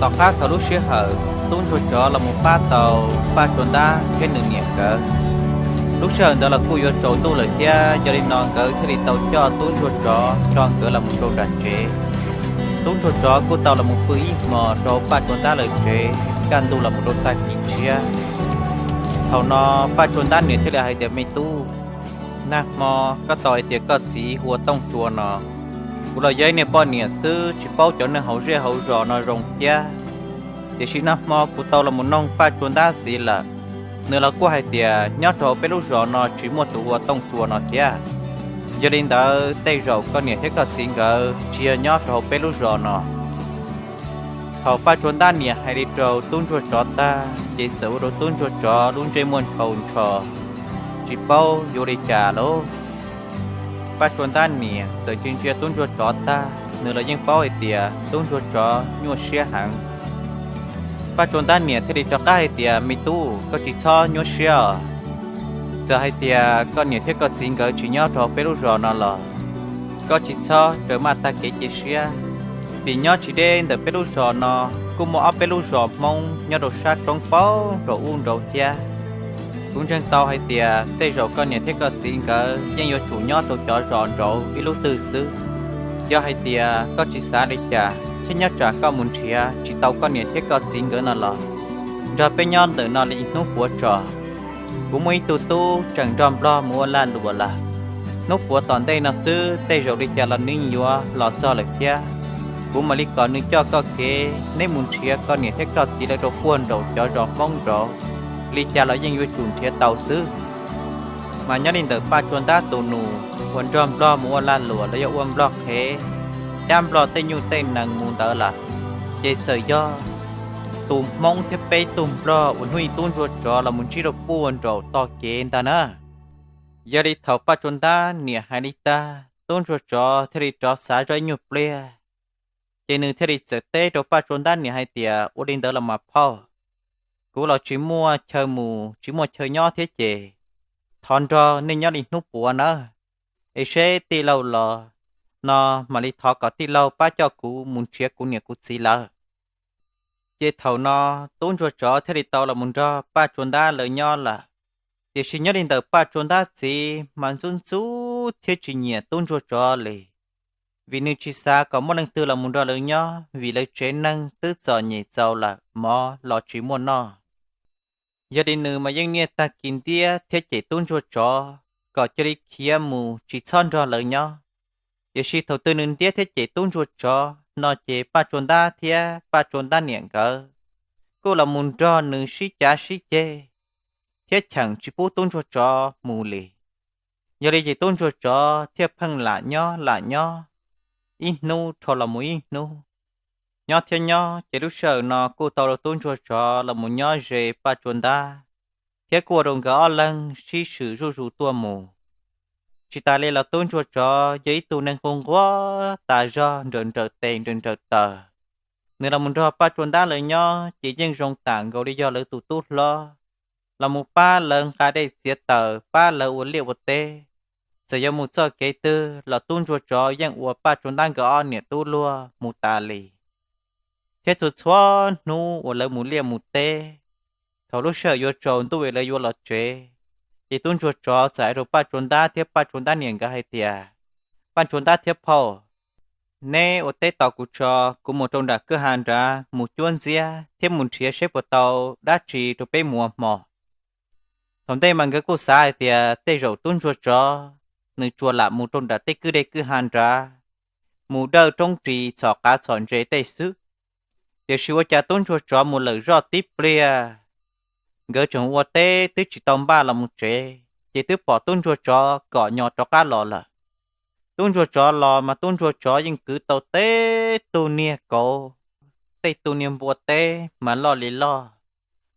Tom qab thaum lub sij hawm tub ntsuag tsov los mus pab tau Paj Tsua Ntab thiab nws niam nkawd, lub sij hawm ntawd los kuj yuav tsaus ntuj lawm thiab, yog li no nkawd thiaj li tau coj tub ntsuag tsov nrog nkawd los mus rau nram tsev. Tub ntsuag tsov kuj tau los mus pw ib hmos rau Paj Tsua Ntab lawv tsev, kaj ntug los mus rau tag kis tshiab. Thaum no Paj Tsua Ntab niam thiaj li hais tias, Me tub, nag hmo koj tau hais tias koj txiv hu ua Tooj Tsua no, kuv los yog ib niag poj niam xwb tsis paub cov neeg hauv zej hauv zos no zoo thiab. Tiam sis nag hmo kuv tau los mus noog Paj Tsua Ntab txiv lawm, nws los kuj hais tias nyob rau hauv peb lub zos no tsis muaj tus hu ua Tooj Tsua no thiab. Yog li ntawd tej zaum koj niam thiab koj txiv nkawd tsis yog nyob rau hauv peb lub zos no. Thaum Paj Tsua Ntab niam hais li rau tub ntsuag tsov tag ces txawm ua rau tub ntsuag tsov lub ntsej muag ntshaus ntsho, tsis paub yuav ua li cas lauj. Paj Tsua Ntab niam txawm ntsia ntsia tub ntsuag tsov tag, nws los yeej paub hais tias tub ntsuag tsov nyuaj siab heev. Paj Tsua Ntab niam thiaj li rov qab hais tias, Me tub, koj tsis txhob nyuaj siab os. Txawm hais tias koj niam thiab koj txiv nkawd tsis nyob rau peb lub zos no los koj tsis txhob raws maj tag kev cia siab, vim nyob tsis deb ntawm peb lub zos no kuj muaj ob peb lub zos Hmoob nyob rau sab roob pab nraud ub nraud thiab. Kuv ntseeg tau hais tias tej zaum koj niam thiab koj txiv nkawd yeej yuav tsum nyob rau cov zos nraud ib lub twg xwb. Yog hais tias koj tsis xav li cas, thiab nyob tsam koj mus nrhiav tsis tau koj niam thiab koj txiv nkawd no los nrog peb nyob ntawm no li ib hnub puav tso. Kuv muaj ib tug tub tseem nrog Nplog mus ua lag luam lawm. Hnub puav tom ntej no xwb tej zaum li cas los nws yuav los txog lawm thiab. Kuv mam li kom nws coj koj kev, neb mus nrhiav koj niam thiab koj txiv lawv rau puag nraum cov zos Hmoob nraud, li cas los yeej yuav tsum nrhiav tau xwb. Mas nyob li ntawm Paj Tsua Ntab tus nus uas nrog Nplog mus ua lag luam los yog ua Nplog qhev, cab Nplog tej nyuj tej nees mus ntawd lawm, ces txawm yog tus Hmoob thiab peb tug Nplog uas hnub i tub ntsuag tsov los mus ntsib rau puag nraum tog kev ntag na. Yog li thaum Paj Tsua Ntab niam hais li tag, tub ntsuag tsov thiaj li rov xav zoj ib nyuag pliag, ces nws thiaj li txawm teb rau Paj Tsua Ntab niam hais tias, Ua li ntawd los mas phauj, kuv los tsis muaj chaw mus tsis muaj chaw nyob thiab ces thov nrog nej nyob li hnub puav nawb, es seb tij laug los no mam li thov kom tij laug pab coj kuv mus nrhiav kuv niam kuv txiv lawv. Ces thaum no tub ntsuag tsov thiaj li tau los mus nrog Paj Tsua Ntab lawv nyob lawm. Tiam sis nyob li ntawm Paj Tsua Ntab txiv mas ntxub ntxub thiab tsis nyiam tub ntsuag tsov li, vim nws tsis xav kom muaj leej twg los mus nrog lawv nyob vim lawv tsev neeg twb txom nyem txaus lawm mov los tsis muaj noj. Yog li nws mas yeej niaj tag kis ntiab thiab cem tub ntsuag tsov kom cia li khiav mus tsis txhob nrog lawv nyob. Tiam sis thaum twg nws ntiab thiab cem tub ntsuag tsov no ces Paj Tsua Ntab thiab Paj Tsua Ntab niam nkawd kuj los mus nrog nws sib cav sib ceg thiab cheem tsis pub tub ntsuag tsov mus li. Yog li ces tub ntsuag tsov thiaj pheej lam nyob lam nyob, ib hnub rho los mus ib hnub. Nyob thiab nyob ces lub sij hawm no kuj tau rau tub ntsuag tsov los mus nyob ze Paj Tsua Ntab, thiab kuj ua rau nkawd ob leeg sib swm zuj zus tuaj mus. Tsis tas li los tub ntsuag tsov yog ib tug neeg quaj nquag tas zog nrawm nrawm tes nrawm nrawm taw. Nws los mus nrog Paj Tsua Ntab lawv nyob ces yeej zoo tam nkaus li yog lawv tus tub hlob, los mus pab lawv nqa dej txiav taws, pab lawv ua liaj ua teb. Txawm yuav mus txoj kev twg los tub ntsuag tsov yeej ua Paj Tsua Ntab nkawd ob niam tub luag mus tas li. Thiab txhua txhua hnub uas lawv mus liaj mus teb, thaum lub sij hawm yuav tsaus ntuj es lawv yuav los tsev, ces tub ntsuag tsov txawm hais rau Paj Tsua Ntab thiab Paj Tsua Ntab niam nkawd hais tias, Paj Tsua Ntab thiab phauj, neb ua teb tos kuv tso, kuv mus rau nram kwj ha nrad mus cuab ntxiab thiab mus nrhiav seb puas tau dab tsi rau peb mus ua hmo. Thaum ntej mas nkawd kuj xav hais tias tej zaum tub ntsuag tsov nws tsuas lam mus rau nram tej kwj deg kwj ha nrad, mus dawj roob ris txhom qav txhom ntses tej xwb. Tiam sis ua cas tub ntsuag tsov mus lawm zoj tib pliag, nkawd tseem ua teb twb tsis tau npaj los mus tsev, ces twb pom tub ntsuag tsov kom nyo rov qab los lawm. Tub ntsuag tsov los mas tub ntsuag tsov yeej kwv tau tej tug niag kauv, tej tug niag npua teb mas loj li loj,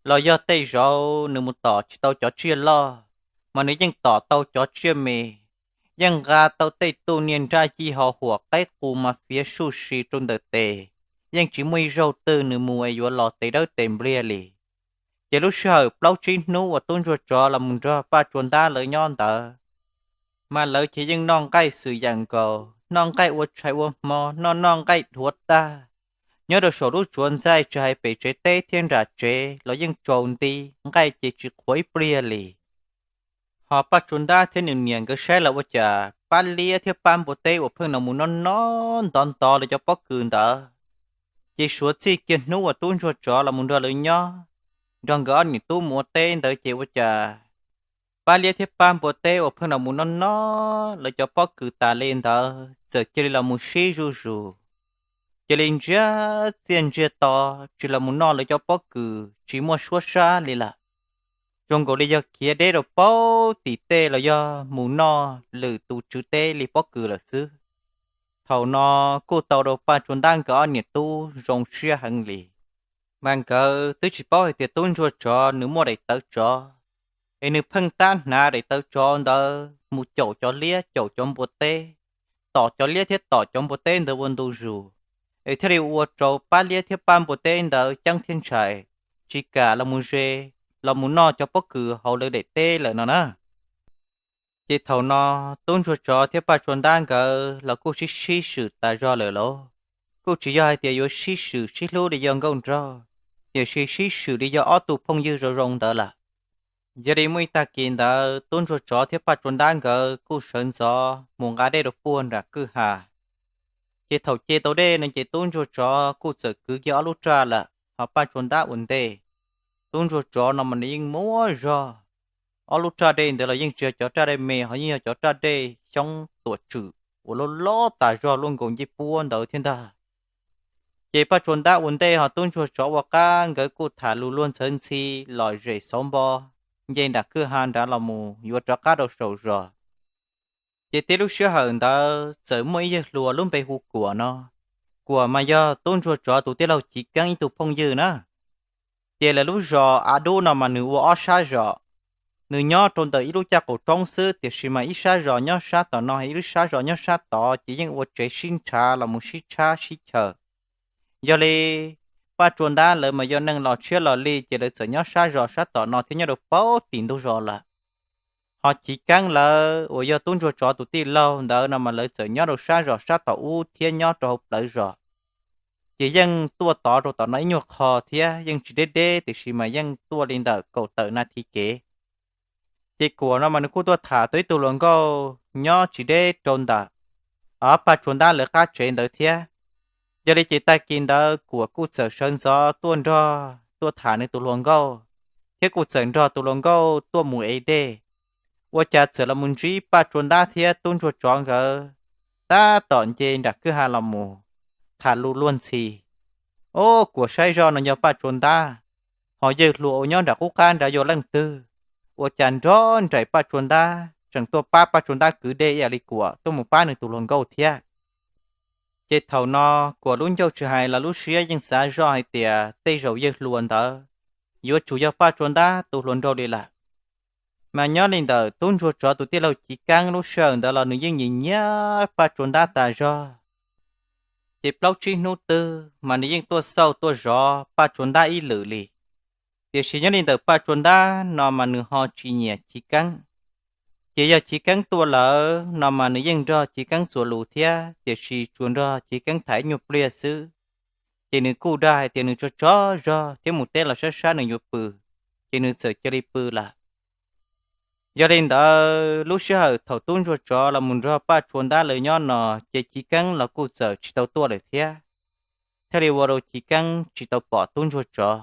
los yog tej zaum nws mus tom tsis tau cov tsiaj loj, mas nws yeej tom tau cov tsiaj me, yeej nqa tau tej tug niag nraj yij ho huam qaib qus mas fiav suj si rau ntawm tes, yeej tsis muaj ib zaug twg nws mus es yuav los tes dawb tes npliag li. Ces lub sij hawm plaub tsib hnub uas tub ntsuag tsov los mus nrog Paj Tsua Ntab lawv nyob ntawd, mas lawv ces yeej noj nqaij xwm yam nkaus, noj nqaij ua tshais ua hmo, noj noj nqaij dhuav tag, nyob rau saum lub tsuav ntxaij tsis hais pem tsev teb thiab nram tsev los yeej tsaus nti, nqaij ces tsis qhuav ib pliag li. Ho Paj Tsua Ntab thiab nws niam nkawd saib los ua cas Pab Liab thiab Pab Npua Teb uas pheej los mus noj noj ntov ntov lawv cov pob kws ntawd, ces suav txij kiag hnub uas tub ntsuag tsov los mus nrog lawv nyob, nrog nkawd ob niam tub mus ua teb ntawd ces ua cas Pab Liab thiab Pab Npua Teb uas pheej los mus noj noj lawv cov pob kws tas li ntawd txawm cia li los mus sib zuj zus, cia li ntsiag txiaj ntsiag to, tsis los mus noj lawv cov pob kws tsis muaj suab sab li lawm. Zoo nkaus li yog khiav deb rau paub tim tej los yog mus noj lwm tus tswv teb li pob kws lawm xwb. Thaum no kuj tau rau Paj Tsua Ntab nkawd ob niam tub zoo siab heev li, mas nkawd twb tsis paub hais tias tub ntsuag tsov nws muaj daim tawv tsov, es nws pheej tab hnav daim tawv tsov ntawd mus caum cov liab caum cov npua teb, tom cov liab thiab tom cov npua teb ntawd ua ntu zus, es thiaj li ua rau Pab Liab thiab Pab Npua Teb ntawd ceeb thiab ntshai, tsis kam los mus ze, los mus noj cov pob kws hauv lawv daim teb lawm no na. Ces thaum no tub ntsuag tsov thiab Paj Tsua Ntab nkawd los kuj sib sib swm tas zog lawm lauj. Kuj tsis yog hais tias yuav sib swm sib hlub li yog nkauj nraug, tiam sis sib swm li yog ob tug phooj ywg zoo zoo ntawd lawm. Yog li muaj ib tag kis ntawd tub ntsuag tsov thiab Paj Tsua Ntab nkawd kuj sawv ntxov mus nqa dej rau puag nram kwj ha. Ces thaum ce tau dej no ces tub ntsuag tsov kuj txawm kwv kiag ob lub raj lawm ho Paj Tsua Ntab ua ntej. Tub ntsuag tsov no mas nws yeej muaj zog, ob lub raj dej ntawd los yeej tsis yog cov raj dej me, ho yeej yog cov raj dej xyoob tuam tswm uas loj loj tas zog luaj nkaus ncej puab ntawd thiab ntag. Ces Paj Tsua Ntab ua ntej ho tub ntsuag tsov ua qab, nkawd kuj tham lus luag ntxhawv ntxhi, lom zem xauv npo, nce nram kwj ha nrad los mus yuav rov qab rau saum zos. Ces tib lub sij hawm ntawd txawm muaj ib yawg hluas lub npe hu Kuam no. Kuam mas yog tub ntsuag tsov tus tij laug Chiv Keeb ib tug phooj ywg na. Ces lawv lub zos Av Dub no mas nws ua ob sab zos. Nws nyob rau ntawm ib lub caj qaum roob xwb, tiam sis mas ib sab zos nyob sab tom no, ib lub sab zos nyob sab tod, ces yeej ua tsev sib nrhav los mus sib tshab sib chaw. Yog li Paj Tsua Ntab lawv mas yog neeg los tshiab los li, ces lawv txawm nyob sab zos sab tom no thiab nyob rau paub tim ntug zos lawm. Ho Chiv Keeb lawv uas yog tub ntsuag tsov tus tij laug ntawd no mas lawv txawm nyob rau sab zos sab tom ub thiab nyob rau hauv plawv zos. Ces yeej tuaj tod rau tom no ib nyuag qho thiab, yeej tsis deb deb, tiam sis mas yeej tuaj li ntawm kaum tawm nas this kev. Ces Kuam no mas nws kuj tuaj tham tau ib tug hluas nkauj nyob tsis deb rau ntawm Paj Tsua Ntab lawv qab tsev ntawd thiab. Yog li ces tag kis ntawd Kuam kuj txawm sawv ntxov tuaj nrog, tuaj tham nws tus hluas nkauj, thiab kuj txawm nrog tus hluas nkauj tuaj mus ev dej. Ua cas txawm los mus ntsib Paj Tsua Ntab thiab tub ntsuag tsov nkawd tab tom nce nram kwj ha los mus tham lus luag ntxhi. Ob, Kuam saib zoj no yog Paj Tsua Ntab, ho yawg hluas uas nyob nram qub qab nrad yog leej twg? Ua cas nrog nraim Paj Tsua Ntab tseem tuaj pab Paj Tsua Ntab kwv dej ib yam li Kuam tuaj mus pab nws tus hluas nkauj thiab? Ces thaum no Kuam lub ncauj tsis hais los lub siab yeej xav zoj hais tias tej zaum yawg hluas ntawd yuav tsum yog Paj Tsua Ntab tus hluas nraug li lawm. Mas nyob li ntawm tub ntsuag tsov tus tij laug Chiv Keeb lub sij hawm ntawd los nws yeej nyiam nyiam Paj Tsua Ntab tas zog. Ces plaub tsib hnub twg mas nws yeej tuaj xauj tuaj zov Paj Tsua Ntab ib lwm li. Tiam sis nyob li ntawm Paj Tsua Ntab no mas nws ho tsis nyiam Chiv Keeb. Ces yog Chiv Keeb tuaj lawm no mas nws yeej nrog Chiv Keeb txuas lus thiab, tiam sis tsuas nrog Chiv Keeb tham ib nyuag pliag xwb. Ces nws kuj dag hais tias nws tso tso zog thiab mus teb los sab sab nws yuav pw, ces nws txawm cia li pw lawm. Yog li ntawd lub sij hawm thaum tub ntsuag tsov los mus nrog Paj Tsua Ntab lawv nyob no, ces Chiv Keeb los kuj txawm tsis tau tuaj lawm thiab, thiaj li ua rau Chiv Keeb tsis tau pom tub ntsuag tsov.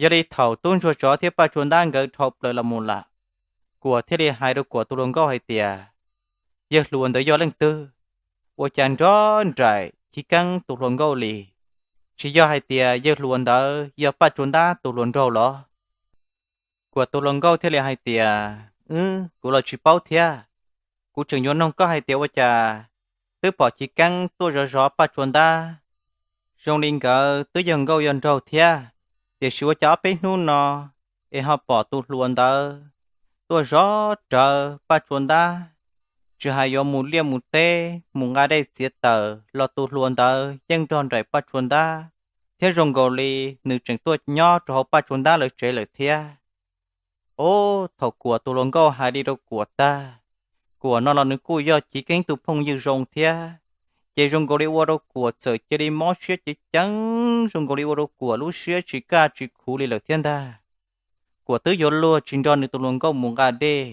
Yog li thaum tub ntsuag tsov thiab Paj Tsua Ntab nkawd dhau plaws los mus lawm, Kuam thiaj li hais rau Kuam tus hluas nkauj hais tias, yawg hluas ntawd yog leej twg? Ua cas nrog nraim Chiv Keeb tus hluas nkauj li? Tsis yog hais tias yawg hluas ntawd yog Paj Tsua Ntab tus hluas nraug los? Kuam tus hluas nkauj thiaj li hais tias, wb, kuv los tsis paub thiab. Kuv tseem yuav noog koj hais tias ua cas twb pom Chiv Keeb tuaj zov zov Paj Tsua Ntab, zoo li nkawd twb yog nkauj yog nraug thiab, tiam sis ua cas ob peb hnub no es ho pom tus hluas ntawd tuaj zov rawv Paj Tsua Ntab, tsis hais yuav mus liaj mus teb mus nqa dej txiav taws los tus hluas ntawd yeej nrog nraim Paj Tsua Ntab, thiab zoo nkaus li nws tseem tuaj nyob rau hauv Paj Tsua Ntab lawv tsev lawm thiab. Ob, thaum Kuam tus hluas nkauj hais li rau Kuam tag, Kuam no los nws kuj yog Chiv Keeb tus phooj ywg zoo thiab, Ces zoo nkaus li ua rau Kuam txawm cia li mob siab ceev ceev, zoo nkaus li ua rau Kuam lub siab tsis kaj tsis khuv li lawm thiab ntag. Kuam twb yuav luag tsis nrog nws tus hluas nkauj mus nqa dej.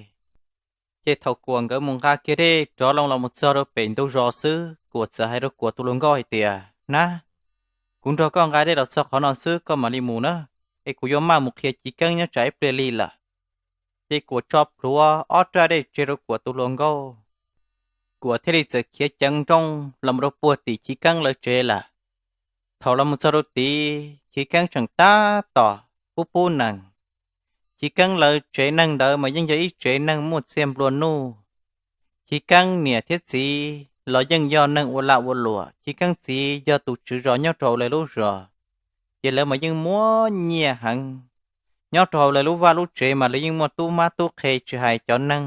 Ces thaum Kuam nkawd mus nqa kiag dej rov loo los mus txog rau pem ntug zos xwb, Kuam txawm hais rau Kuam tus hluas nkauj hais tias, Nab, kuv nrog koj nqa dej los txog qhov no xwb koj mam li mus na, es kuv yuav maj mus qhia Chiv Keeb nyob tsam ib pliag li lawm. Ces Kuam tso plhuav ob raj dej tseg rau Kuam tus hluas nkauj, Kuam thiaj li txawm khiav ceev nrooj los mus rau puag tim Chiv Keeb lawv tsev lawm. Thaum los mus txog rau tid, Chiv Keeb tseem tab tom pub pub nees. Chiv Keeb lawv tsev neeg ntawd mas yeej yog ib tsev neeg muaj txiaj nplua nuj. Chiv Keeb niam thiab txiv los yeej yog neeg ua lag ua luam, Chiv Keeb txiv yog tus tswv zos nyob rau hauv lawv lub zos, ces lawv mas yeej muaj nyiaj heev. Nyob rau hauv lawv lub vaj lub tsev mas lawv yeej muaj tub mab tub qhe, tsis hais cov neeg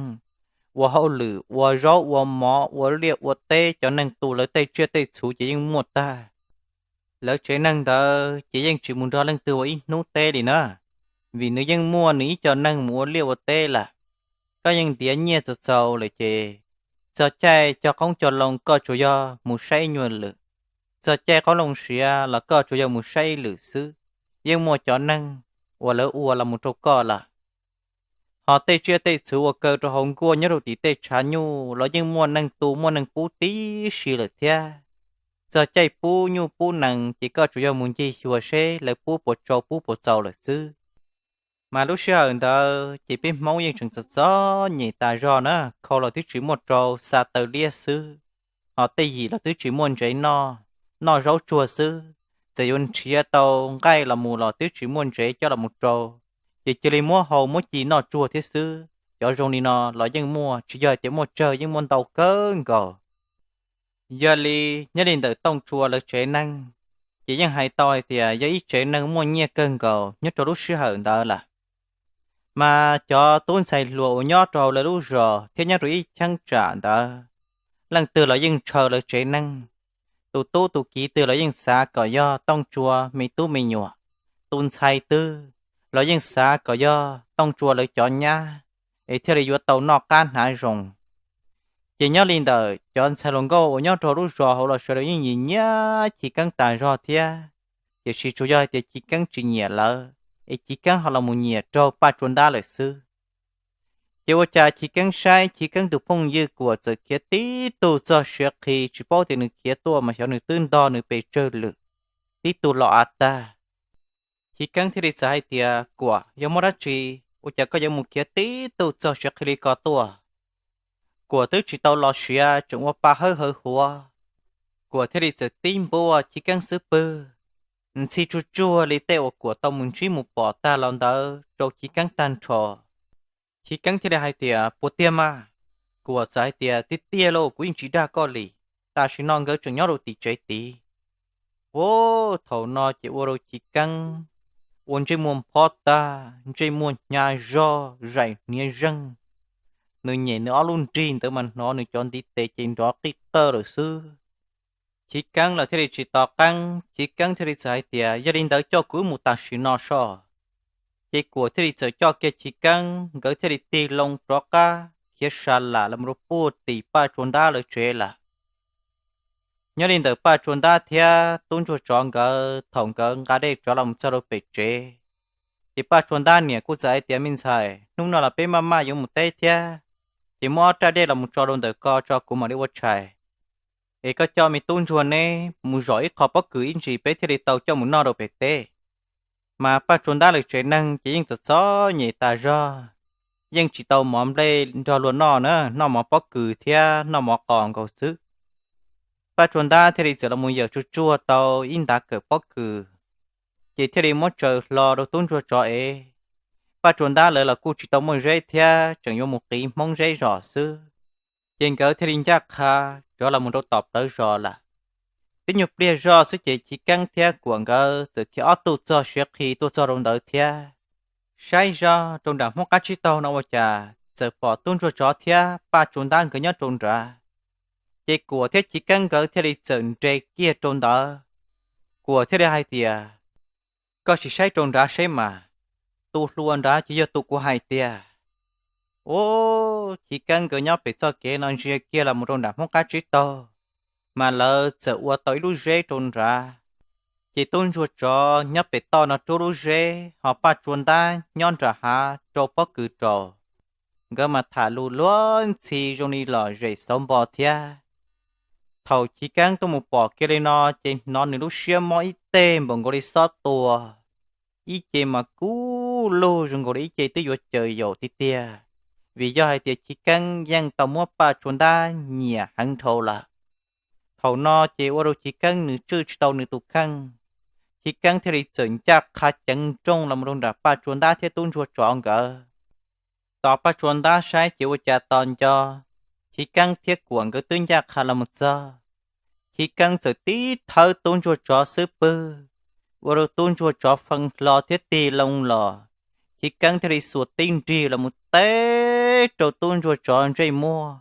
ua hauj lwm ua zaub ua mov ua liaj ua teb, cov neeg tu lawv tej tsiaj tej txhu ces yeej muaj tag. Lawv tsev neeg ntawd ces yeej tsis mus nrog leej twg ua ib hnub teb li na, vim nws yeej muaj nws ib co neeg mus ua liaj ua teb lawm. Koj yeej ntiav nyiaj txaus txaus lawm ces txog caij cog qoob cog loo koj tsuas yog mus saib ib nyuag lwm, txog caij qoob loo siav los koj tsuas yog mus saib ib lwm xwb, yeej muaj cov neeg uas lawv ua los mus rau koj lawm. Ho tej tsiaj tej txhu uas kaw rau hauv nkuaj nyob rau tim tej tshav nyuj los yeej muaj neeg tu muaj neeg pub tib si lawm thiab. Txog caij pub nyuj pub nees ces koj tsuas yog mus ncig xyuas seb lawv pub puas tsau pub puas txaus lawm xwb. Mas lub sij hawm ntawd ces peb Hmoob yeej tseem txom txom nyem tas zog na, khau los twb tsis muaj rau, xa taw liab xwb, ho tej yim los twb tsis muaj ntsev noj, noj zaub tsuag xwb, txawm yuav nrhiav tau nqaij los mus los twb tsis muaj ntsev coj los mus rau, ces cia li muab hau muab ci noj tsuag thiab xwb. Cov zoo li no los yeej muaj, tsis yog tias muaj tsawg, yeej muaj ntau kawg nkaus. Yog li, nyob li ntawm Tooj Tsua lawv tsev neeg, ces yeej hais tau hais tias yog ib tsev neeg muaj nyiaj kawg nkaus nyob rau lub sij hawm ntawd lawm. Mas cov tub ntxhais hluas uas nyob rau hauv lawv lub zos thiab nyob rau ib cheeb tsam ntawd, leej twg los yeej ntshaw lawv tsev neeg. Tus tub tus kiv twg los yeej xav kom yog Tooj Tsua me tub me nyuam, tus ntxhais twg los yeej xav kom yog Tooj Tsua lawv cov nyab, es thiaj li yuav tau noj qab hnav zoo. Ces nyob li ntawm cov ntxhais hluas nkauj uas nyob rau lub zos hauv los sawv daws yeej nyiam nyiam Chiv Keeb tas zog thiab, tiam sis tsuas yog hais tias Chiv Keeb tsis nyiam lawv, es Chiv Keeb ho los mus nyiam raug Paj Tsua Ntab lawm xwb. Ces ua cas Chiv Keeb saib Chiv Keeb tus phooj ywg Kuam txawm khiav tib tug txog siav qhi, tsis paub tias nws khiav tuaj mas xyov nws twb ntog nws pes tsawg lwm, tib tug los av tag. Chiv Keeb thiaj li txawm hais tias, Kuam, yog muaj dab tsi ua cas koj yuav mus khiav tib tug txog siav qhi li ko tuaj? Kuam twb tsis tau los siav tseem ua pa hawb hawv huav, Kuam thiaj li txawm tib npuaj Chiv Keeb xub pwg, ntxhi tsuag tsuag li tej uas Kuam tau mus ntsib mus pom tag los ntawd rau Chiv Keeb tag nrho. Chiv Keeb thiaj li hais tias, Puas tiag mas? Kuam txawm hais tias, Tiag tiag lauj, kuv yeej tsis dag koj li. Tam sim no nkawd tseem nyob rau tim tsev tid. Ua, thaum no ces ua rau Chiv Keeb ua ntsej muag nphob tag, ntsej muag hnyav zog, zaim hniav zeeg. Nws nyem nws ob lub nrig ntawd mas hnov nws cov ntiv tes ces nrov qij qawj lawm xwb. Chiv Keeb los thiaj li tsis to qeeb, Chiv Keeb thiaj li txawm hais tias, Yog li ntawd coj kuv wb mus tam sim no soj. Ces Kuam thiaj li txawm coj kiag Chiv Keeb, nkawd thiaj li tig loo rov qab khiav sa lam los rau puag tim Paj Tsua Ntab lawv tsev lawm. Nyob li ntawm Paj Tsua Ntab thiab tub ntsuag tsov nkawd, thaum nkawd nqa dej rov los txog rau pem tsev, ces Paj Tsua Ntab niam kuj txawm hais tias, Me ntxhais, hnub no los peb maj maj yuav mus teb thiab, ces muab ob raj dej los mus tso rau ntawm ko tso kuv mam li ua tshais. Es koj coj me tub ntsuag neb mus zom ib qho pob kws ib ntsis peb thiaj li tau coj mus noj rau pem teb. Mas Paj Tsua Ntab lawv tsev neeg ces yeej txom txom nyem tas zog, yeej tsis tau mov nplej nrog luag noj na, noj mov pob kws thiab noj mov qos nkaus xwb. Paj Tsua Ntab thiaj li txawm los mus yawm tsuag tsuag tau ib ntav kawm pob kws, ces thiaj li muab tsaws hlo rau tub ntsuag tsov ev. Paj Tsua Ntab lawv los kuj tsis tau muaj zeb thiab, tseem yuav mus qiv Hmoob zeb zos xwb. Ces nkawd thiaj li ncaj qha rov los mus rau tom plawv zos lawm. Tib nyuag pliag zoj xwb ces Chiv Keeb thiab Kuam nkawd txawm khiav ob tug txog siav qhi tuaj txog rau ntawd thiab. Saib zoj rau nram Hmoob qab tsib taug no ua cas txawm pom tub ntsuag tsov thiab Paj Tsua Ntab nkawd nyob rau nrad. Ces Kuam thiab Chiv Keeb nkawd thiaj li txawm nres kiag rau ntawd. Kuam thiaj li hais tias, Koj sim saib rau nrad seb mas, tus hluas nrad ces yog tus kuv hais tiag. Ub, Chiv Keeb nkawd nyob pem txoj kev no ntsia kiag los mus rau nram Hmoob qab tsib taug, mas lawv txawm ua tau ib lub zeb rau nrad. Ces tub ntsuag tsov nyob pem toj no rub lub zeb, ho Paj Tsua Ntab nyob nram hav rau pob kws rau. Nkawd mas tham lus luag ntxhi zoo li lom zem xauv npo thiab. Thaum Chiv Keeb tuaj mus pom kiag li no ces hnov nws lub siab mob ib teg npaum nkaus li xob tua. Ib ce mas kub lug zoo nkaus li ib ce twb yuav caws yaum tiag tiag, vim yog hais tias Chiv Keeb yeej tau muab Paj Tsua Ntab nyiam heev dhau lawm. Thaum no ces ua rau Chiv Keeb nws tswj tsis tau nws tus kheej. Chiv Keeb thiaj li txawm ncaj qha ceev nrooj los mus rau nram Paj Tsua Ntab thiab tub ntsuag tsov nkawd. Tos Paj Tsua Ntab saib ces ua cas tos nco Chiv Keeb thiab Kuam nkawd twb ncaj qha los mus txog, Chiv Keeb txawm tib thawb tub ntsuag tsov xub pwg, ua rau tub ntsuag tsov fee hlo thiab tig loo los. Chiv Keeb thiaj li xuas tib nrig los mus teb rau tub ntsuag tsov ntsej muag,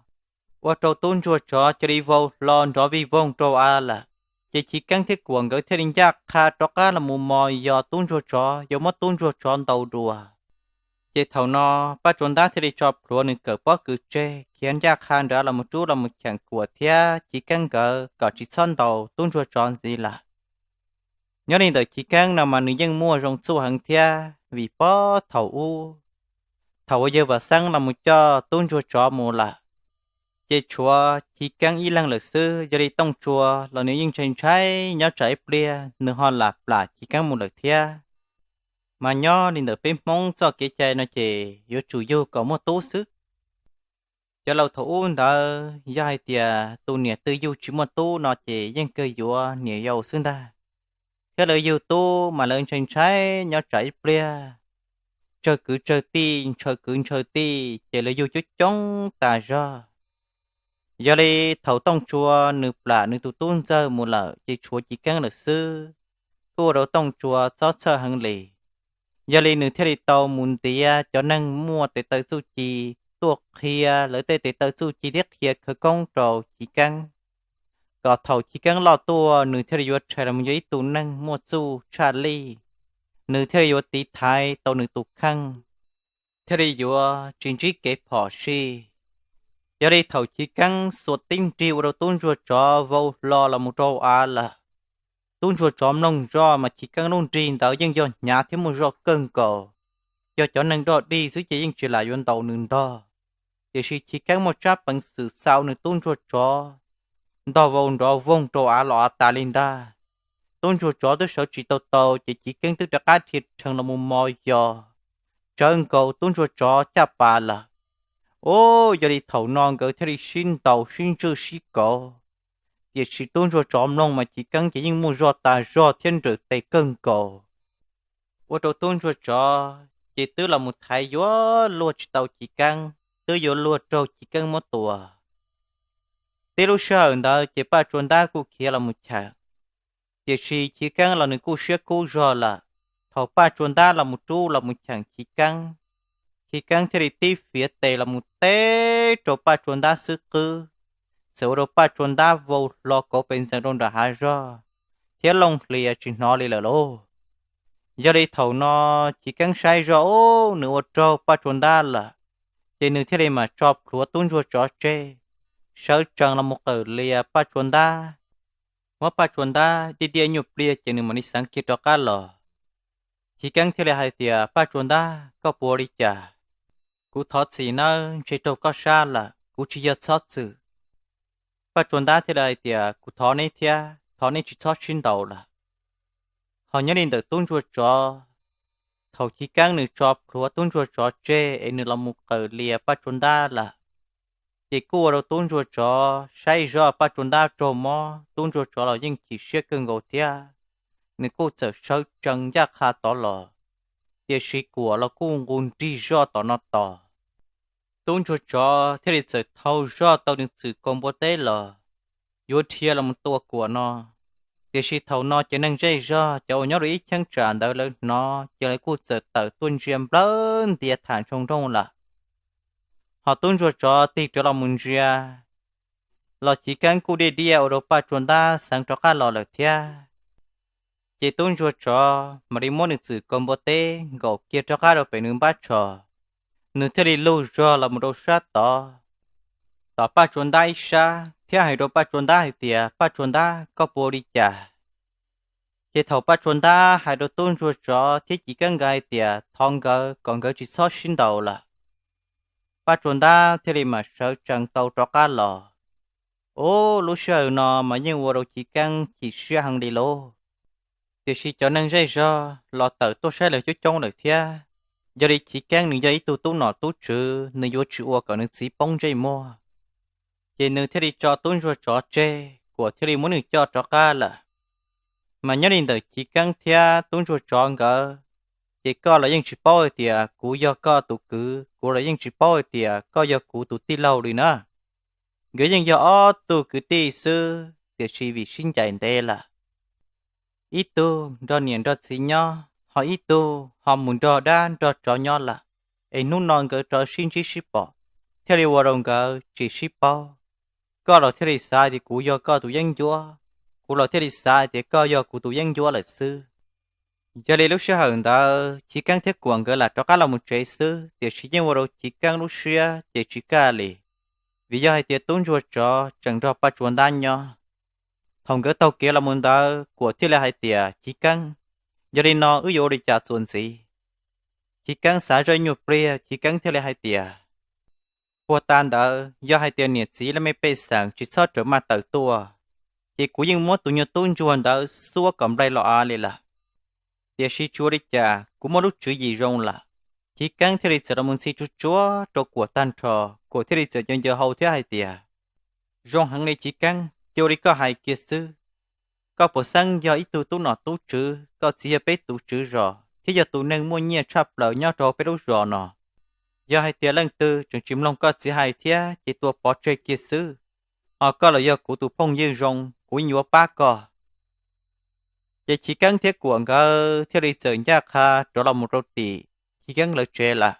ua rau tub ntsuag tsov cia li vau hlo nrov vij voog rau av lawm. Ces Chiv Keeb thiab Kuam nkawd thiaj li ncaj qha rov qab los mus mos yos tub ntsuag tsov, yuav muab tub ntsuag tsov ntaus dua. Ces thaum no Paj Tsua Ntab thiaj li tso plhuav nws kawm pob kws tseg khiav ncaj qha nrad los mus rub los mus cheem Kuam thiab Chiv Keeb nkawd kom tsis txhob ntaus tub ntsuag tsov ntxiv lawm. Nyob li ntawm Chiv Keeb no mas nws yeej muaj zoo txuj heev thiab vim pob thaum ub, thaum uas yawg Vam Xeeb los mus coj tub ntsuag tsov mus lawm, ces tshuav Chiv Keeb ib leeg lawm xwb, yog li Tooj Tsua los nws yeej ntshai ntshai nyob tsam ib pliag nws ho lam plam Chiv Keeb mus lawm thiab. Mas nyob li ntawm peb Hmoob txoj kev cai no ces yuav tsum yug kom muaj tub xwb. Cov laus thaum ub ntawd yog hais tias tus niam twg yug tsis muaj tub no ces yeej kawg yuav niam yau xwb ntag. Thiab lawv yug tub mas lawv ntshai ntshai nyob tsam ib pliag tsawg kwv tsawg tij, ntshaw kwv ntshaw tij ces lawv yug coob coob tas zog. Yog li thaum Tooj Tsua nws plam nws tus tub ntxawg mus lawm ces tshuav Chiv Keeb lawm xwb, kuj ua rau Tooj Tsua txhob txhawj heev li. Yog li nws thiaj li tau mus ntiav cov neeg muaj tes taw txuj ci tuaj qhia lawv tej tes taw txuj ci thiab qhia khawv koob rau Chiv Keeb, kom thaum Chiv Keeb loj tuaj nws thiaj li yuav rhais los mus yog ib tug neeg muaj txuj tshaj lij, nws thiaj li yuav tiv thaiv tau nws tus kheej, thiaj li yuav tsis ntsib kev phom sij. Yog li thaum Chiv Keeb xuas tib nrig ua rau tub ntsuag tsov vau hlo los mus rau av lawm, tub ntsuag tsov mloog zoj mas Chiv Keeb lub nrig ntawd yeej yog hnyav thiab muaj zog kawg nkaus. Yog cov neeg dog dig xwb ces yeej tsis lam yuav ntaus nws ntog, tiam sis Chiv Keeb muaj tsab peev xwm xa nws tub ntsuag tsov ntog vau nrov voog rau av los av tas li ntag. Tub ntsuag tsov twb sawv tsis tau tau ces Chiv Keeb twb rov qab dhia rhees los mus mos yos tsawv nkaus tub ntsuag tsov caj pas lawm. Ub, yog li thaum no nkawd thiaj li sib ntaus sib ntswj sib kauv, tiam sis tub ntsuag tsov mloog mas Chiv Keeb ces yeej muaj zog tas zog thiab nrawm tes kawg nkaus, ua rau tub ntsuag tsov ces twb los mus thaiv yuav luag tsis tau Chiv Keeb, twb yuav luag raug Chiv Keeb muab tua. Tib lub sij hawm ntawd ces Paj Tsua Ntab kuj khiav los mus cheem, tiam sis Chiv Keeb los nws kuj siab kub zog lawm. Thaum Paj Tsua Ntab los mus rub los mus cheem Chiv Keeb, Chiv Keeb thiaj li tib fiav tes los mus teb rau Paj Tsua Ntab xub qwb, txawm ua rau Paj Tsua Ntab vau hlo kauv pes ntxeev rau nram hav zog thiab looj hlias tsis hnov li lawm lauj. Yog li thaum no Chiv Keeb saib zoj ub nws ua raug Paj Tsua Ntab lawm, ces nws thiaj li mam tso plhuav tub ntsuag tsov tseg, sawv tsees los mus qawm lias Paj Tsua Ntab, muab Paj Tsua Ntab diaj diaj nyuaj pliag ces nws mam li xeev kiag rov qab los. Chiv Keeb thiaj li hais tias, Paj Tsua Ntab, koj puas ua li cas? Kuv thov txim nawb, ntshe raug koj sab lawm, kuv tsis yog txhob txwm. Paj Tsua Ntab thiaj li hais tias, kuv thov neb thiab, thov neb tsis txhob sib ntaus lawm. Ho nyob li ntawm tub ntsuag tsov, thaum Chiv Keeb nws tso plhuav tub ntsuag tsov tseg es nws los mus qawm lias Paj Tsua Ntab lawm, ces kuj ua rau tub ntsuag tsov saib zoj Paj Tsua Ntab raug mob, tub ntsuag tsov los yeej chim siab kawg nkaus thiab. Nws kuj txawm sawv tsees ncaj qha tod los, tiam sis Kuam los kuj nqus nrig zoj tom no tos. Tub ntsuag tsov thiaj li txawm thau zoj tau nws txwm kaus npua teb los, yuav dhia los mus tua Kuam no. Tiam sis thaum no ces neeg zej zog cov uas nyob rau ib cheeb tsam ntawd lawv hnov ces lawv kuj txawm tawm tuaj ntsia nplawg ntias tham ntsoog nrooj lawm. Ho tub ntsuag tsov tig rov los mus ntsia, los Chiv Keeb kuj diaj diaj ua rau Paj Tsua Ntab xeev rov qab los lawm thiab. Ces tub ntsuag tsov mam li muab nws txwm kaus npua teb nkaum kiag rov qab rau pem nws npab tsho, nws thiaj li lug zog los mus rau sab tod, tom Paj Tsua Ntab ib sab, thiab hais rau Paj Tsua Ntab hais tias, Paj Tsua Ntab, koj puas ua li cas? Ces thaum Paj Tsua Ntab hais rau tub ntsuag tsov thiab Chiv Keeb nkawd hais tias thov nkawd kom nkawd tsis txhob sib ntaus lawm, Paj Tsua Ntab thiaj li mam sawv tsees tau rov qab los. Ub, lub sij hawm no mas yeej ua rau Chiv Keeb chim siab heev li lauj. Tiam sis cov neeg zej zog los tawm tuaj saib lawv coob coob lawm thiab, yog li Chiv Keeb nws yog ib tug tub nom tub tswv, nws yuav tsis ua kom nws txiv poob ntsej muag. Ces nws thiaj li tso tub ntsuag tsov tseg, Kuam thiaj li muab nws coj rov qab lawm. Mas nyob li ntawm Chiv Keeb thiab tub ntsuag tsov nkawd, ces koj los yeej tsis paub hais tias kuv yog koj tus kwv, kuv los yeej tsis paub hais tias koj yog kuv tus tij laug li na. Nkawd yeej yog ob tug kwv tij xwb, tiam sis vim sib ncaim ntev lawm, ib tug nrog niam nrog txiv nyob, ho ib tug ho mus nrog dab nrog tsov nyob lawm, es hnub no nkawd rov sib ntsib sib pom, thiaj li ua rau nkawd tsis sib paub. Koj los thiaj li xav tias kuv yog koj tus yeeb ncuab, kuv los thiaj li xav tias koj yog kuv tus yeeb ncuab lawm xwb. Yog li lub sij hawm ntawd Chiv Keeb thiab Kuam nkawd lam rov qab los mus tsev xwb, tiam sis yeej ua rau Chiv Keeb lub siab ces tsis kaj li, vim yog hais tias tub ntsuag tsov tseem nrog Paj Tsua Ntab nyob. Thaum nkawd taug kev los mus ntawd Kuam thiaj li hais tias, Chiv Keeb, yog li no wb yuav ua li cas txuas ntxiv? Chiv Keeb xav zoj ib nyuag pliag, Chiv Keeb thiaj li hais tias, Puag ta ntawd yog hais tias niam txiv laj mej pej xeem tsis txhob rawm maj tawm tuaj, ces kuv yeej muab tus nyuag tub ntsuag ntawd xuab kom nplai los av li lawm. Tiam sis tsis ua li cas, kuv muaj lub tswv yim zoo lawm. Chiv Keeb thiaj li txawm los mus ntxhi tsuag tsuag rau Kuam tag nrho, Kuam thiaj li txawm ncaws ncaws hau thiab hais tias, Zoo heev li Chiv Keeb, cia ua li koj hais kiag xwb. Koj puas xeeb yog ib tug tub nom tub tswv, koj txiv yog peb tus tswv zos thiab yog tus neeg muaj nyiaj tshaj plaws nyob rau peb lub zos no. Yog hais tias leej twg tseem tsis mloog koj txiv hais thiab ces tua pov tseg kiag xwb, ho koj los yog kuv tus phooj ywg zoo, kuv yeej yuav pab koj. Ces Chiv Keeb thiab Kuam nkawd thiaj li txawm ncaj qha rov los mus rau tim Chiv Keeb lawv tsev lawm.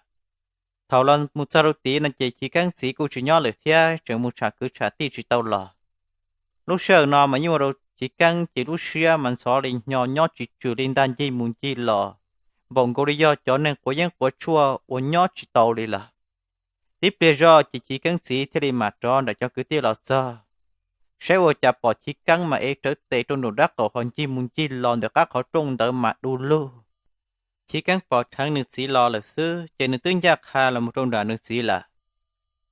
Thaum los mus txog rau tid no ces Chiv Keeb txiv kuj tsis nyob lawm thiab tseem mus tsham kwv tsham tij tsis tau los. Lub sij hawm no mas yeej ua rau Chiv Keeb ces lub siab mas ntxhov li hnyo nyob tsis tswm li ntag, ncig mus ncig los npaum nkaus li yog cov neeg quav yeeb quav tshuaj uas nyob tsis tau li lawm. Tib pliag zoj ces Chiv Keeb txiv thiaj li mam rov nram cov kwv tij los txog. Saib ua cas pom Chiv Keeb mas ev rawv tes rau nraum dab qaum ho ncig mus ncig los ntawm qab qhov rooj ntawd mas du lug. Chiv Keeb pom dheev nws txiv los lawm xwb ces nws twb ncaj qha los mus rau nram nws txiv lawm.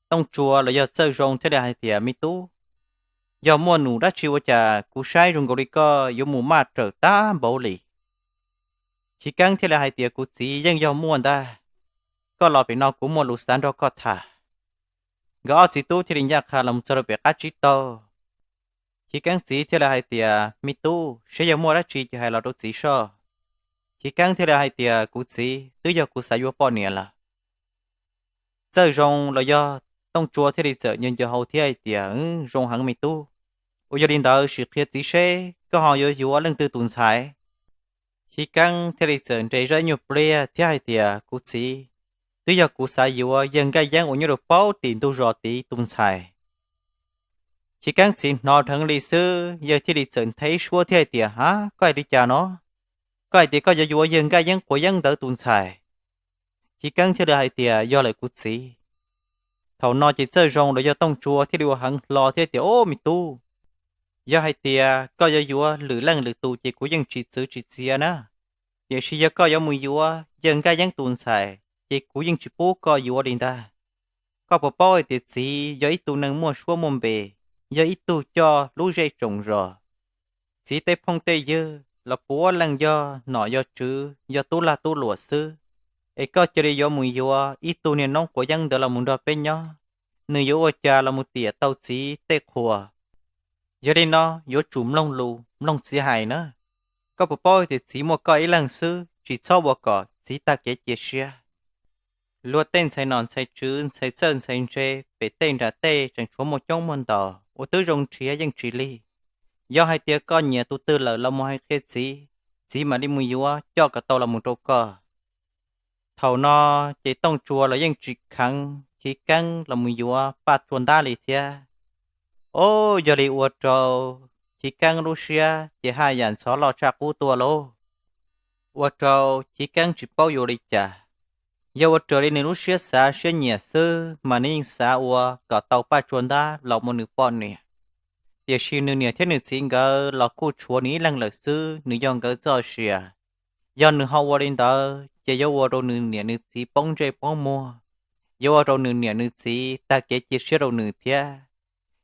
Tooj Tsua los yog Txawj Zoo thiaj li hais tias, Me tub, yog muaj num dab tsi ua cas kuv saib zoo nkaus li koj yuav mus maj rawm tag npaum li? Chiv Keeb thiaj li hais tias, Kuv txiv, yeej yog muaj ntag. Koj los pem no kuv muaj lus xav nrog koj tham. Nkawd ob txiv tub thiaj li ncaj qha los mus txog rau pem qab tsib taug. Chiv Keeb txiv thiaj li hais tias, Me tub, seb yog muaj dab tsi ces hais los rau txiv soj. Chiv Keeb thiaj li hais tias, Kuv txiv, twb yog kuv xav yuav poj niam lawm. Txawj Zoo los yog Tooj Tsua thiaj li txawm ncaws ncaws hau thiab hais tias, Zoo heev me tub. Ua yog li ntawd sim qhia txiv seb koj ho yuav yuav leej twg tus ntxhais? Chiv Keeb thiaj li txawm nres zoj ib nyuag pliag thiab hais tias, Kuv txiv, twb yog kuv xav yuav yawg Nkaj Yeeb uas nyob rau paub tim ntug zos tid tus ntxhais. Chiv Keeb txiv hnov dheev li xwb, yawg thiaj li txawm nthe ib suab thiab hais tias, Ha, koj hais li cas no? Koj hais tias koj yuav yuav yawg Nkaj Yeeb quav yeeb ntawd tus ntxhais? Chiv Keeb thiaj li hais tias, Yog lawm kuv txiv. Thaum no ces Txawj Zoo los yog Tooj Tsua thiaj li ua heev hlo thiab tias, Ob, me tub, yog hais tias koj yuav yuav lwm leej lwm tus ces kuv yeej tsis txwv tsis txia na. Tiam sis yog koj yuav mus yuav yawg Nkaj Yeeb tus ntxhais ces kuv yeej tsis pub koj yuav li ntag. Koj puas paub hais tias txiv yog ib tug neeg muaj suab muaj npe, yog ib tug coj lub zej tsoom zos. Txiv tej phooj tej ywg los puav leej yog nom yog tswv, yog tub lag tub luam xwb. Es koj cia li yuav mus yuav ib tug niag noob quav yeeb ntawd los mus nrog peb nyob, nws yuav ua cas los mus tiam tau txiv tej qhua. Yog li no yuav tsum mloog lus mloog txiv hais na. Koj puas paub tias txiv muaj koj ib leeg xwb, tsis txhob ua kom txiv tag kev cia siab. Luag tej ntxhais nom ntxhais tswv ntxhais txawj ntxhais ntse pem tej nram tej tseem tshuav muaj coob muaj ntau, ua twb zoo nrhiav yeej tsis lig. Yog hais tias koj nyiam tus twg lawm los mus hais qhia txiv, txiv mam li mus yuav coj kom tau los mus rau koj. Thaum no ces Tooj Tsua los yeej tsis kheev Chiv Keeb los mus yuav Paj Tsua Ntab li thiab. Ob, yog li ua rau Chiv Keeb lub siab ces haj yam ntxhov loj tshaj qub tuaj lauj. Ua rau Chiv Keeb tsis paub yuav li cas. Yog ua raws li nws lub siab xav siab nyiam xwb mas nws yeej xav ua kom tau Paj Tsua Ntab los mus nws poj niam. Tiam sis nws niam thiab nws txiv nkawd los kuj tshuav nws ib leeg lawm xwb, nws yog nkawd txoj sia. Yog nws ho ua li ntawd ces yuav ua rau nws niam nws txiv poob ntsej poob muag, yuav ua rau nws niam nws txiv tag kev cia siab rau nws thiab.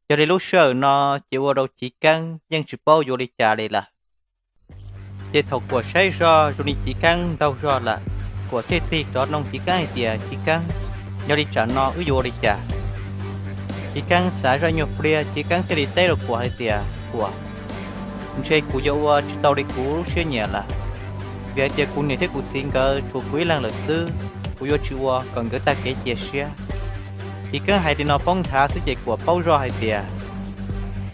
Yog li lub sij hawm no ces ua rau Chiv Keeb yeej tsis paub yuav li cas li lawm. Ces thaum Kuam saib zog zoo li Chiv Keeb ntaug zog lawm, Kuam thiaj tig rov nug Chiv Keeb hais tias, Chiv Keeb, yog li tsam no wb yuav ua li cas? Chiv Keeb xav zoj nyuag pliag, Chiv Keeb thiaj li teb rau Kuam hais tias, Kuam, ntshe kuv yuav ua tsis tau li kuv lub siab nyiam lawm, vim hais tias kuv niam thiab kuv txiv nkawd tshuav kuv ib leeg lawm xwb, kuv yuav tsis ua kom nkawd tag kev cia siab. Chiv Keeb hais li no poob nthav xwb ces Kuam paub zoj hais tias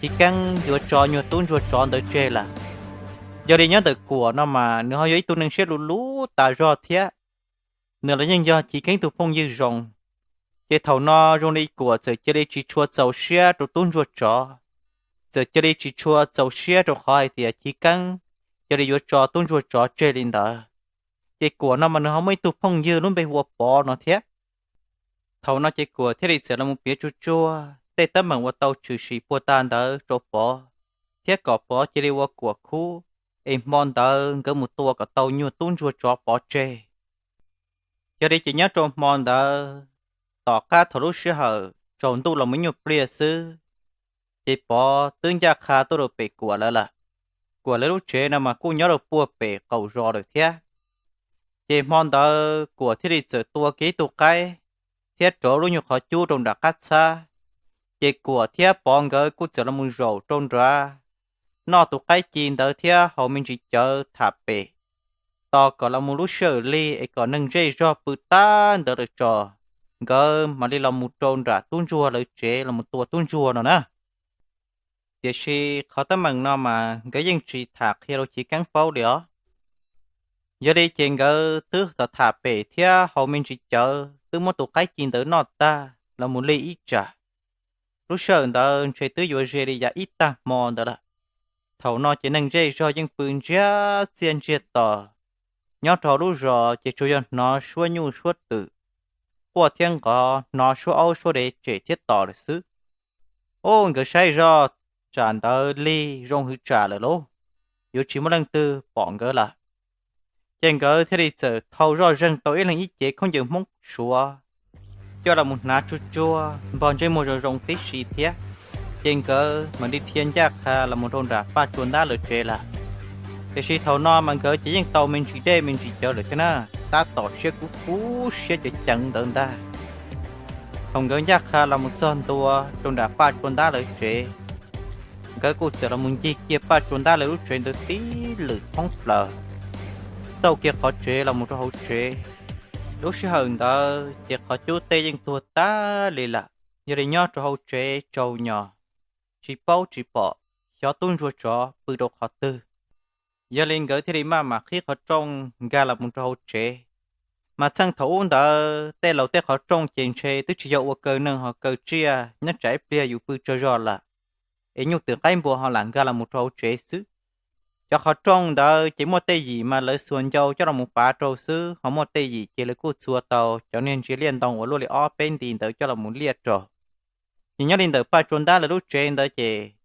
Chiv Keeb yuav tso nyuag tub ntsuag tsov ntawd tseg lawm. Yog li nyob ntawm Kuam no mas nws ho yog ib tug neeg siab luv luv tas zog thiab, nws los yeej yog Chiv Keeb tus phooj ywg zoo. Ces thaum no zoo li Kuam txawm cia li tsis tshua txaus siab rau tub ntsuag tsov, txawm cia li tsis tshua txaus siab rau qhov hais tias Chiv Keeb cia li yuav tso tub ntsuag tsov tseg li ntawd. Ces Kuam no mas nws ho muaj ib tug phooj ywg lub npe hu ua Pov no thiab. Thaum no ces Kuam thiaj li txawm los mus piav tsuag tsuag tej teeb meem uas tau tshwm sim puag ta ntawd rau Pov, thiab kom Pov cia li ua Kuam khub, es hmo ntawd nkawd mus tua kom tau nyuag tub ntsuag tsov pov tseg. Yog li ces nyob rau hmo ntawd, tom qab thaum lub sij hawm tsaus ntuj los mus nyuag pliag xwb, ces Pov twb ncaj qha tuaj rau pem Kuam lawv lawm. Kuam lawv lub tsev no mas kuj nyob rau puag pem qaum zos lawm thiab. Ces hmo ntawd Kuam thiaj li txawm tua kiag ib tug qaib thiab rauv lub nyuag qhov cub rau nram qab txhab. Ces Kuam thiab Pov nkawd kuj txawm los mus zaum rau nrad, noj tus qaib ci ntawd thiab haus me ntsis cawv tham pem, tos kom los mus lub sij hawm lig es kom neeg zej zog pw tag ntawd lawm tso, nkawd mam li los mus rau nram tub ntsuag lawv tsev los mus tua tub ntsuag no na. Tiam sis qhov teeb meem no mas nkawd yeej tsis tham qhia rau Chiv Keeb paub li os. Yog li ces nkawd twb tham tham pem thiab haus me ntsis cawv, twb muab tus qaib ci ntawd noj tag los mus lig ib tsam. Lub sij hawm ntawd ntshe twb yuav ze li yav ib tag hmo ntawd lawm. Thaum no ces neeg zej zog yeej pw ntsiag txiaj ntsiag to. Nyob rau hauv lub zos ces tsuas yog hnov suab nyuj suab twm quaj thiab nqov, hnov suab aub suab dev tsem thiab tom lawm xwb. Ub, nkawd saib zoj, tsam ntawd lig zoo hwv tsam lawm lauj, yuav tsis muaj leej twg pom nkawd lawm. Ces nkawd thiaj li txawm thau zoj zeeg tau ib leeg ib cev khaub ncaws Hmoob Suav coj los mus hnav tsuag tsuag, npog ntsej muag zoo zoo tib si thiab. Ces nkawd mam li dhia ncaj qha los mus rau nram Paj Tsua Ntab lawv tsev lawm. Tiam sis thaum no mas nkawd ces yeej tau me ntsis dej me ntsis cawv lawm thiab na, tab tom siab kub kub siab ceev ceev ntawd ntag. Thaum nkawd ncaj qha los mus txog ntua rau nram Paj Tsua Ntab lawv tsev, nkawd kuj txawm los mus ncig kiag Paj Tsua Ntab lawv lub tsev ntawd tib lwm thoob plaws, xauj kiag qhov tsev los mus rau hauv tsev. Lub sij hawm ntawd ces qhov cub tej yeej tuag tag li lawm, yog li nyob rau hauv tsev tsaus nyos, tsis paub tsis pom xyov tub ntsuag tsov pw rau qhov twg. Yog li nkawd thiaj li maj mam qhib qhov rooj nkag los mus rau hauv tsev. Mas txheej thaum ub ntawd tej laus tej qhov rooj ces ntshe twb tsis yog ua kaw neeg ho kaw tsiaj nyob tsam ib pliag yus pw tsaug zog lawm, es nyuj twm qaib npua ho lam nkag los mus rau hauv tsev xwb. Cov qhov rooj ntawd ces muaj tej yim mas lawv xuas ncau coj los mus pav rau xwb, ho muaj tej yim ces lawv kuj txua tau cov niag ntsia liaj ntoo uas luaj li ob peb nti ntawd coj los mus liaj rau. Ces nyob li ntawm Paj Tsua Ntab lawv lub tsev ntawd ces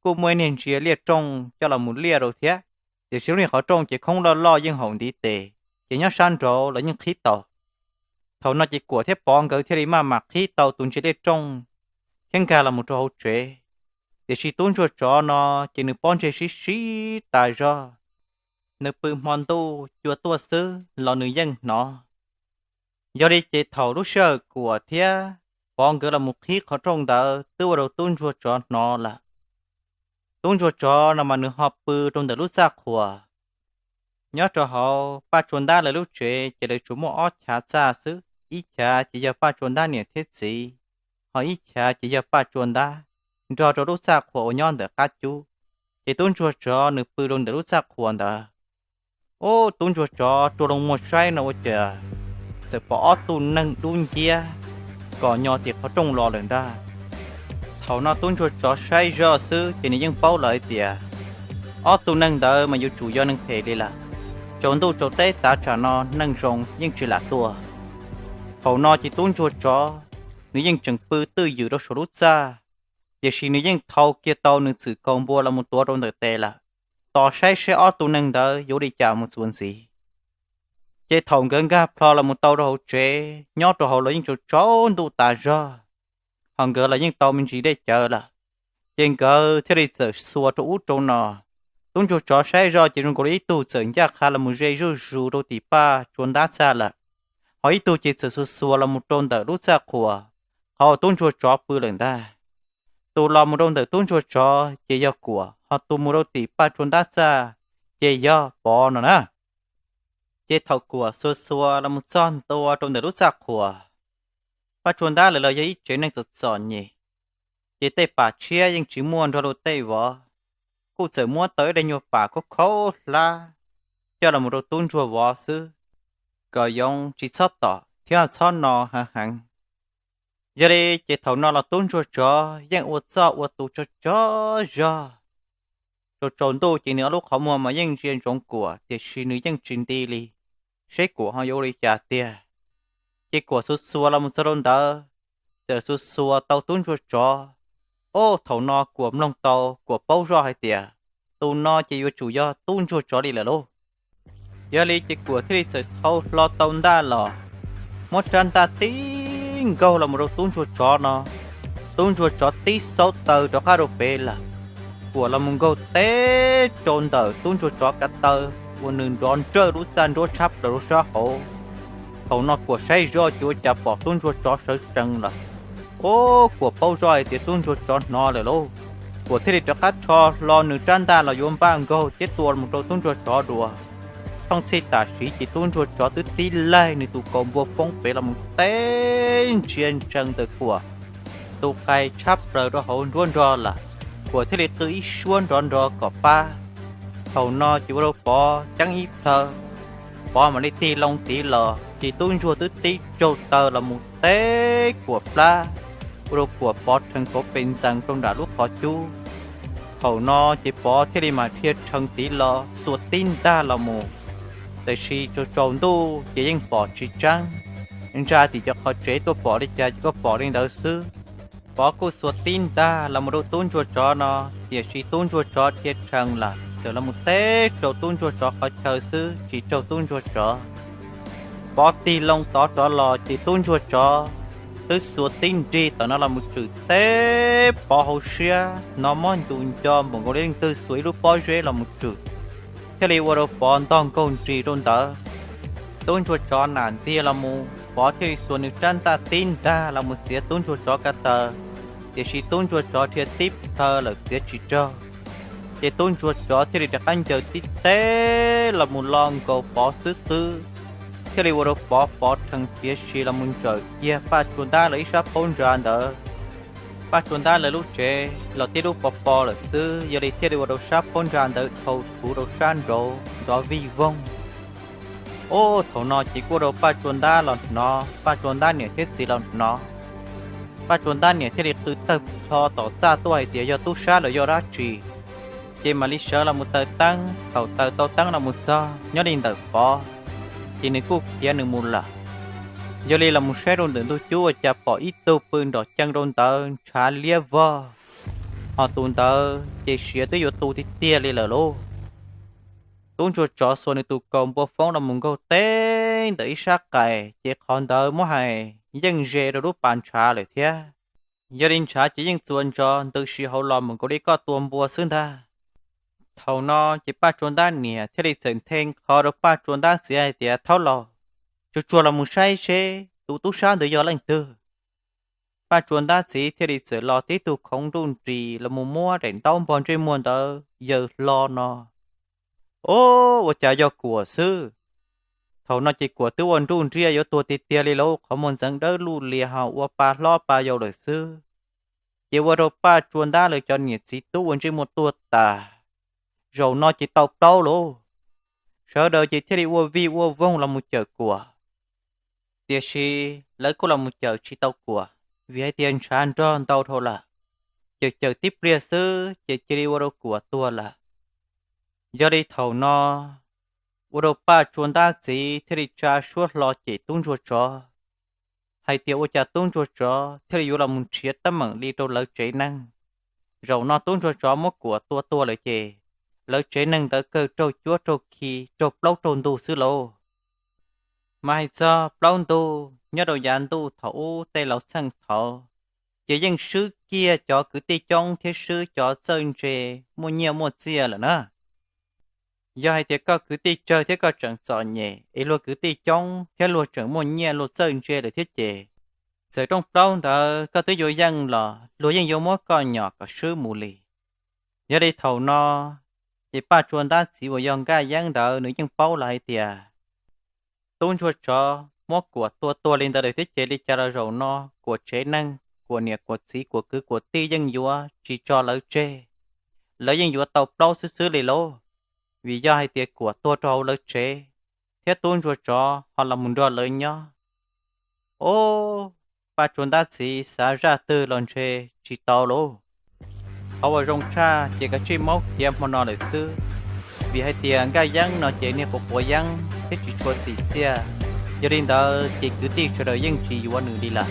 kuj muaj ib niag ntsia liaj rooj coj los mus liaj rau thiab. Tiam sis lub niag qhov rooj ces khoob loj loj yeej haum ntiv tes, ces nyob sab nraud los yeej qhib tau. Thaum no ces Kuam thiab Pov nkawd thiaj li maj mam qhib tau tus ntsia liaj rooj thiab nkag los mus rau hauv tsev. Tiam sis tub ntsuag tsov no ces nws pob ntseg sib sib tas zog, nws pw hmo ntuj cua tuaj xwb los nws yeej hnov. Yog li ces thaum lub sij hawm Kuam thiab Pov nkawd los mus qhib qhov rooj ntawd twb ua rau tub ntsuag tsov hnov lawm. Tub ntsuag tsov no mas nws ho pw rau ntawm lub txaj qhuas. Nyob rau hauv Paj Tsua Ntab lawv lub tsev ces lawv tsuas muaj ob chav txaj xwb, ib chav ces yog Paj Tsua Ntab niam thiab txiv, ho ib chav ces yog Paj Tsua Ntab nrog rau lub txaj qhuas uas nyob ntawm qab cub. Ces tub ntsuag tsov nws pw rau ntawm lub txaj qhuas ntawd. Ub, tub ntsuag tsov rua loo muag saib no ua cas txawm pom ob tug neeg dub nciab kom nyo tim qhov rooj los lawm ntag. Thaum no tub ntsuag tsov saib zoj xwb ces nws yeej paub lawm hais tias ob tug neeg ntawd mas yuav tsum yog neeg phem li lawm. Tsaus ntuj tsaus teb tav tsam no neeg zoo yeej tsis lam tuaj. Thaum no ces tub ntsuag tsov nws yeej tseem pw twj ywm rau saum lub txaj, tiam sis nws yeej thau kiag tau nws txwm kaus npua los mus tuav rau ntawm tes lawm, tos saib seb ob tug neeg ntawd yuav ua li cas mus txuas ntxiv. Ces thaum nkawd nkag plho los mus tau rau hauv tsev, nyob rau hauv los yeej tsaus ntuj tas zog, ho nkawd los yeej tau me ntsis dej cawv lawm, ces nkawd thiaj li txawm xuas rau ub rau no. Tub ntsuag tsov saib zoj ces zoo nkaus li ib tug txawm ncaj qha los mus ze zuj zus rau tim Paj Tsua Ntab txaj lawm, ho ib tug ces txawm xuas xuas los mus rau ntawm lub txaj qhua qhov uas tub ntsuag tsov pw lawm ntag. Tus los mus rau ntawm tub ntsuag tsov ces yog Kuam, ho tus mus rau tim Paj Tsua Ntab txaj ces yog Pov no na. Ces thaum Kuam xuas xuas los mus txog ntua rau ntawm lub txaj qhua, Paj Tsua Ntab lawv los yog ib tsev neeg txom txom nyem, ces tej pam tshiab yeej tsis muaj nrog luag tej vov, kuj txawm muab tau ib daim nyuag pam khaub khaub hlab coj los mus rau tub ntsuag vov xwb, kom yoov tsis txhob tom thiab txhob no heev heev. Yog li ces thaum no los tub ntsuag tsov yeej ua txoj ua tus tsaug tsaug zog. Tsaus tsaus ntuj ces nws ob lub qhov muag mas yeej ntsia ntsoov Kuam tiam sis nws yeej tsis nti li, seb Kuam ho yuav ua li cas tiag. Ces Kuam xuas xuas los mus txog rau ntawd, txawm xuas xuas tau tub ntsuag tsov. Ob, thaum no Kuam mloog tau, Kuam paub zoj hais tias tus no ces yuav tsum yog tub ntsuag tsov li lawm lauj. Yog li ces Kuam thiaj li txawm thau hlo tau ntaj los, muab rab ntaj tib nkaug los mus rau tub ntsuag tsov no. Tub ntsuag tsov tib xauv taw rov qab rau pem lawm. Kuam los mus nkaug teb rau ntawm tub ntsuag tsov kav taw uas nws nrov nrawj lub txaj nruab tshab plaws rau sab hauv. Thaum no Kuam saib zoj ces ua cas pom tub ntsuag tsov sawv tsees lawm. Ob, Kuam paub zoj hais tias tub ntsuag tsov hnov lawm lauj. Kuam thiaj li rov qab rho hlo nws rab ntaj los yuav npaj nkaug thiab tua mus rau tub ntsuag tsov dua. Thooj txhij tam sim ces tub ntsuag tsov twb tib laig nws tus kaus npua foob pem los mus teb ntsia ntsees ntawm Kuam tus qais tshab plaws rau hauv nruab nrog lawm. Kuam thiaj li qw ib suab nrov nrov kom pab. Thaum no ces ua rau Pov ceeb ib plhaw, Pov mam li tig loo tiv los ces tub ntsuag twb tib raug taw los mus teb Kuam plab, ua rau Kuam pov rhees kauv pes ntxees rau nram lub qhov cub. Thaum no ces Pov thiaj li mam dhia rhees tiv los xuas tib ntag los mus. Tiam sis tsaus tsaus ntuj ces yeej pom tsis tseeb, ntsa tim cov qhov tsev tuaj pom li cas ces kuj pom li ntawd xwb. Pov kuj xuas tib ntag los mus rau tub ntsuag tsov no, tiam sis tub ntsuag tsov dhia rhees lawm txawm los mus teb rau tub ntsuag tsov qhov chaw xwb tsis raug tub ntsuag tsov. Pov tig loo tod rov los ces tub ntsuag tsov twb xuas tib nrig tom no los mus tswm teb Pov hauv siab, hnov mob ncus nco npaum nkaus li leej twg xuas ib lub pob zeb los mus tswm, thiaj li ua rau Pov ntog nkaug nrig rau ntawd. Tub ntsuag tsov nam ntiag los mus, Pov thiaj li xuas nws rab ntaj tib ntag los mus txiav tub ntsuag tsov kav taw, tiam sis tub ntsuag tsov dhia tib plhaw lawm txiav tsis raug. Ces tub ntsuag tsov thiaj li rov qab ncaws tib teb los mus lo nkaus Pov xub qwb, thiaj li ua rau Pov pov rhees tiav si los mus ntsawm kiag Paj Tsua Ntab lawv ib sab phab ntsa ntawd. Paj Tsua Ntab lawv lub tsev los tib lub pov po lawm xwb, yog li thiaj li ua rau sab phab ntsa ntawd dhau thuv rau sab nraud nrov vij voog. Ob, thaum no ces kuj ua rau Paj Tsua Ntab los hnov, Paj Tsua Ntab niam thiab txiv los hnov. Paj Tsua Ntab niam thiaj li qw tawg plho tom txaj tuaj hais tias yog tub sab los yog dab tsi. Ces mam li sawv los mus taws teeb, thaum taws tau teeb los mus txog nyob li ntawm Pov, ces nws kuj khiav nws mus lawm. Yog li los mus saib rau ntawm ntug cub ua cas pom ib tug pw nrom cees rau ntawd ntshav liab vog, ho tus ntawd ces siav twb yuav tu tiag tiag li lawm lauj. Tub ntsuag tsov xuas nws tus kaus npua foob los mus nkaug teb ntawm ib sab qais, ces qhov ntawd muab hais yeej ze rau lub pas ntshav lawm thiab. Yog li ntshav ces yeej txuas ntsos ntws si hauv los mus nkaus li koj tua npua xwb ntag. Thaum no ces Paj Tsua Ntab niam thiaj li txawm nthe qho rau Paj Tsua Ntab txiv hais tias, Thaub laus, tsuag tsuag los mus saib seb tus tub sab ntawd yog leej twg. Paj Tsua Ntab txiv thiaj li txawm los tib tug khoov nruj nris los mus muab daim ntaub npog ntsej muag ntawd yaws hlo no. Ob, ua cas yog Kuam xwb. Thaum no ces Kuam twb ua nruj nriaj yuav tuag tiag tiag li lauj, qhov muag ntxeev dawb luj lias ho ua pa hlob pa yau lawm xwb. Ces ua rau Paj Tsua Ntab lawv cov niam txiv tub ua ntsej muag tuag tas. Zaum no ces tau plaub lauj. Sawv daws ces thiaj li ua vij ua voog los mus cawm Kuam. Tiam sis lawv kuj los mus cawm tsis tau Kuam, vim hais tias ntshav nrog ntau dhau lawm. Cawm cawm tib pliag xwb ces cia li ua rau Kuam tuag lawm. Yog li thaum no, ua rau Paj Tsua Ntab txiv thiaj li tsa suab hlo cem tub ntsuag tsov, hais tias ua cas tub ntsuag tsov thiaj li yuav los mus nrhiav teeb meem li rau lawv tsev neeg. Zaum no tub ntsuag tsov muab Kuam tua tuag lawm ces lawv tsev neeg ntawd kawg raug cuab raug khi raug plaub raug ntug xwb lauj. Mas hais txog plaub ntug nyob rau yav ntuj thaum ub tej laus txheej thaud, ces yeej swb kiag cov kwv tij coob thiab swb cov txawj ntse muaj nyiaj muaj txiaj lawm na. Yog hais tias koj kwv tij tsawg thiab koj tseem txom nyem es luag kwv tij coob thiab luag tseem muaj nyiaj luag txawj ntse lawm thiab ces, txawm rooj plaub ntawd koj twb yuav yeej los luag yeej yuav muab koj nyom kom swb mus li. Yog li thaum no, ces Paj Tsua Ntab txiv uas yog Nkaj Yeeb ntawd nws yeej paub lawm hais tias tub ntsuag tsov muab Kuam tua tuag li ntawd lawm thiab ces li cas los zaum no Kuam tsev neeg, Kuam niam Kuam txiv, Kuam kwv Kuam tij yeej yuav tsis tso lawv tseg, lawv yeej yuav tau plaub xwb xwb li lauj. Vim yog hais tias Kuam tuag rau hauv lawv tsev, thiab tub ntsuag tsov ho los mus nrog lawv nyob. Ob, Paj Tsua Ntab txiv xav zaj twg los ntshe tsis tau lauj. Qhov uas zoo tshaj ces kav tsij maub khiav hmo no lawm xwb, vim hais tias Nkaj Yeeb no ces niag quav quav yeeb thiab tsis tshua txim txiaj. Yog li ntawd ces kwv tij sawv daws yeej tsis yuav nws li lawm.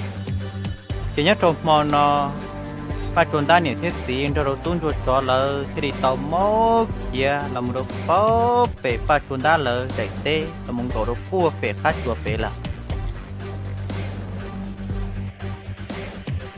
Ces nyob rau hmo no, Paj Tsua Ntab niam thiab txiv nrog rau tub ntsuag tsov lawv thiaj li tau maub khiav los mus rau puag pem Paj Tsua Ntab lawv daim teb los mus nkaum rau puag pem qab tsuas pem lawm.